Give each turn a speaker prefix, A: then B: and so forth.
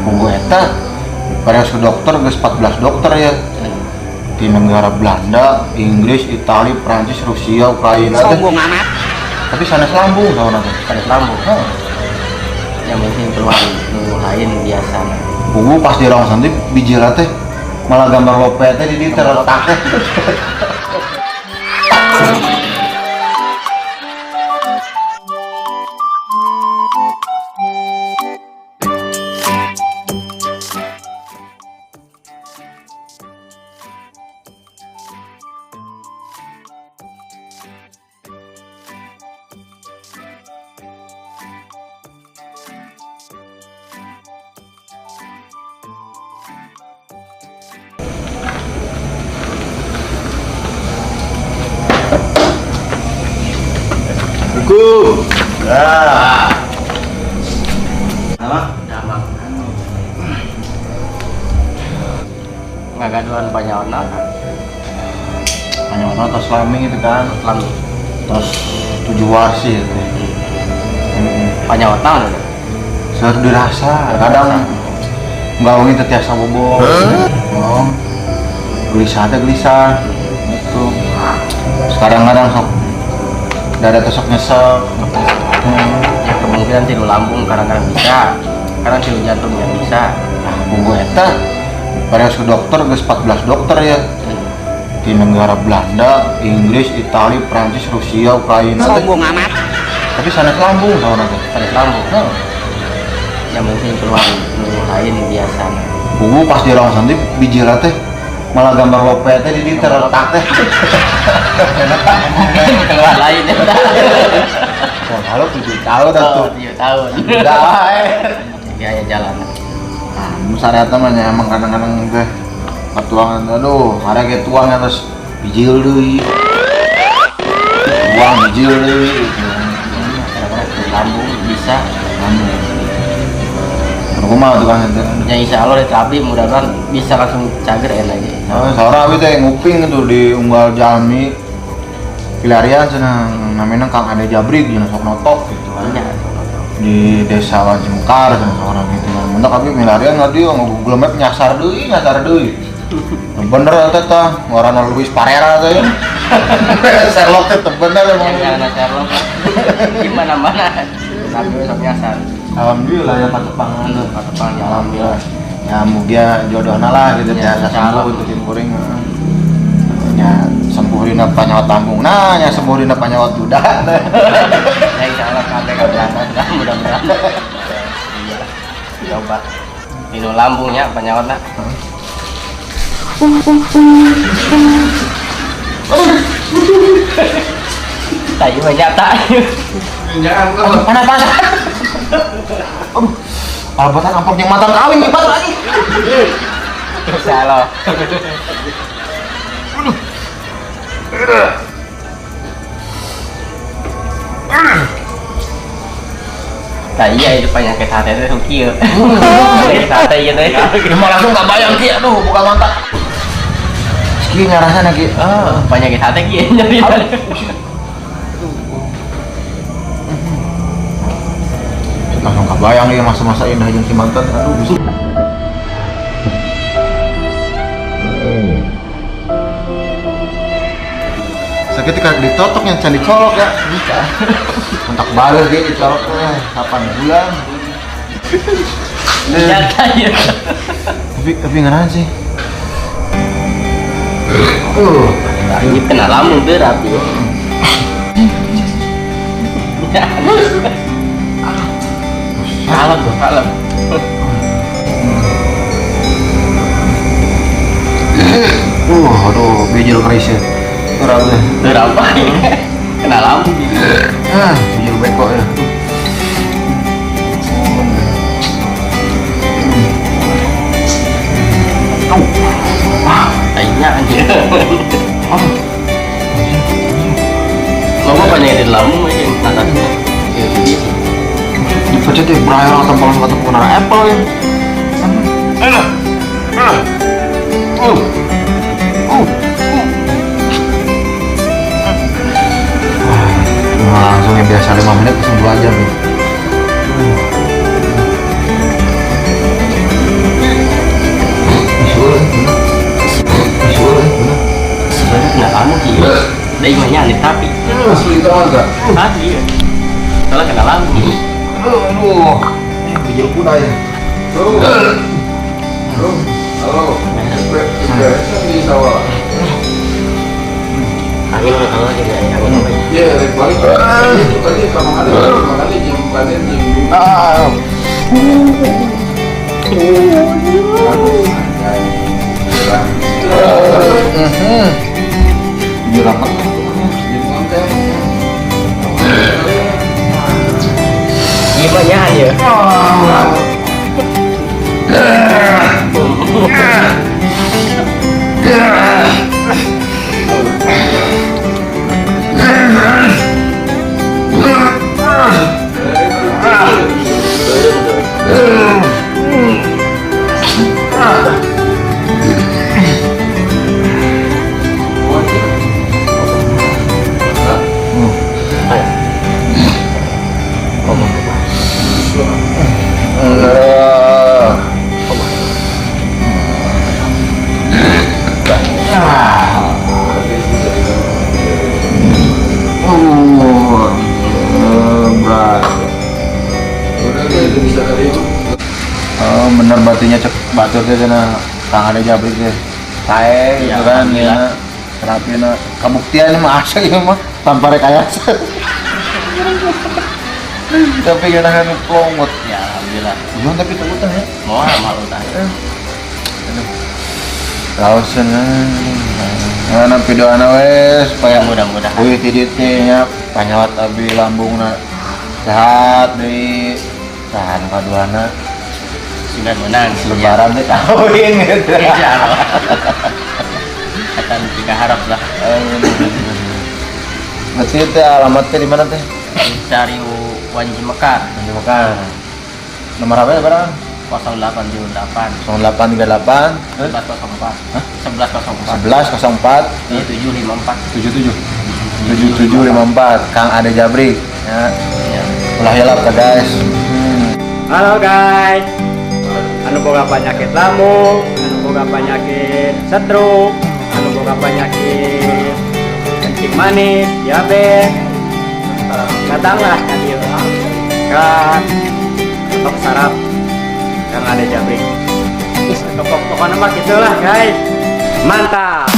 A: Puguh eta pada ke dokter geus 14 dokter ya. Di negara Belanda, Inggris, Itali, Prancis, Rusia, Ukraina teh.
B: Sombong amat.
A: Tapi sanes lambung sauna teh.
C: Sanes lambung.
A: Heeh.
C: Ya mungkin keluhan nu lain biasa.
A: Puguh pas di rongsen teh bijil teh malah gambar lope teh di dieu terletak teh. Cukup. Nah. Nama?
C: Damang. Ngagaduhan panyaona kan.
A: Panyaona tos lami gitu kan.
C: Lami.
A: Tos 7 warsi itu.
C: Panyaona udah.
A: Seur dirasa. Kadang nggak wangi teh tiasa bobo. Oh. Gelisah teh gelisah. Gitu. Sekarang kadang sok dada teh sok nyesek.
C: Ya kemungkinan tidur lambung kadang-kadang bisa, kadang tidur jantungnya bisa.
A: Nah, puguh eta pada ke dokter geus 14 dokter ya. Di negara Belanda, Inggris, Itali, Prancis, Rusia, Ukraina teh.
B: Sombong amat.
A: Tapi sanes lambung sauna teh.
C: Sanes lambung.
A: Heeh.
C: Ya mungkin keluhan nu lain biasa.
A: Puguh pas di rongsen teh bijil teh malah gambar lope teh di dieu terletak teh.
C: Keluhan lain ya.
A: Oh, kalau 7 tahun atuh.
C: Oh, 7 tahun.
A: Udah wae.
C: Ya, ya jalan.
A: Nah, syariatna mah nya emang kadang-kadang teh patuangan aduh, ada ge tuang terus bijil deui. Tuang bijil deui gitu.
C: Kadang-kadang lambung bisa.
A: Lambung. Kumaha tukang ente?
C: Ya insya Allah di terapi mudah-mudahan bisa langsung cager enak aja.
A: Oh, saurang abi teh nguping tuh di unggal jalmi pilarian cenah namanya Kang Ade Jabrik jeung sok notok gitu kan.
C: Iya, sok notok.
A: Di desa Wajimekar cenah saurang gitu kan. Mentak abi milarian ngadi Google Map nyasar deui, nyasar deui. Bener eta tah, ngaranna Luis Parera teh. Sherlock teh teu bener emang.
C: Yang ngaranna Sherlock. Di mana-mana. Tapi sok nyasar.
A: Alhamdulillah ya patepangan.
C: Patepang ya
A: alhamdulillah. Ya mugia jodohna lah gitu
C: Ya,
A: biasa
C: insya Allah.
A: sembuh itu tim kuring. Ya sembuh dina panyawat lambung. Nah, ya sembuh dina panyawat duda.
C: Ya insya Allah kabeh kabeh lah mudah-mudahan. Iya. Coba dina lambungnya panyawatna. Tai mah nyata.
A: Jangan panas panas. Aduh. Alabatan amplop yang mantan kawin nih, lagi.
C: Salah.
A: Aduh.
C: Nah iya itu penyakit hati itu kieu. Penyakit hati ieu teh.
A: Emang langsung gak bayang ki, aduh buka mata. Ki ngarasana ki.
C: Oh, penyakit hati kieu nyeri.
A: Langsung kebayang nih masa-masa indah jeung si mantan. Aduh, bisa. Sakit kayak ditotok yang can dicolok ya. Bisa. Kontak baru dia dicolok teh 8 bulan.
C: Nyata ya.
A: Tapi ngerahan sih.
C: Ini kena lambung tuh rapi. Kalem tuh, kalem.
A: Aduh, bijil keris ya. Berapa?
C: Berapa? Kena lambung gitu.
A: Ah, bijil beko ya.
C: Wah, kayaknya anjir. Lo banyak di lambung aja yang atasnya.
A: Dipencet ya, berakhir atau kalau nggak ketemu Apple ya. Nah, langsung ya biasa 5 menit langsung 2 jam ya.
C: Da imah nya tapi.
A: Asli itu mah enggak.
C: Asli ya. Soalnya kena lambung.
A: Aduh. Bijil kuda ya.
B: Tuh. Tuh. Halo. Di sawah.
C: Angin udah kalau juga ya, angin apa ya?
B: Iya, balik. Itu tadi sama ada makanya jam panen jam.
A: Ah. Juramat.
C: Gimana ya?
A: Berat. Oh, bener batunya cek batur teh cenah Kang Ade Jabrik teh. Sae gitu kan ya. Terapina kabuktian mah asa ieu mah tanpa rekayasa. Tapi kena plongot.
C: Ya alhamdulillah.
A: Belum tapi teu ya.
C: Mau malu tah.
A: Aduh. Lausen. Nah, video ana we supaya
C: Ya, mudah-mudahan.
A: Wih, ti teh nya panyawat abi lambungna sehat deui. Tahan kaduana
C: Sudah menang.
A: Lebaran teh kawin gitu.
C: Insya Allah. Akan jika harap lah.
A: Berarti teh alamatnya di mana teh?
C: Cari Wanji Mekar.
A: Wanji Mekar. Nomor apa ya, barang?
C: 0878
A: 0838
C: 1104 1104
A: 1104
C: 7754
A: 77 7754 Kang Ade Jabrik ya.
C: Ya.
A: Ulah hilap ya guys.
D: Halo guys, anu boga penyakit lambung, anu boga penyakit stroke, anu boga penyakit kencing manis, diabetes, datanglah ka dieu ka Tok Sarap Kang Ade Jabrik. Pokoknya mah gitulah guys, mantap.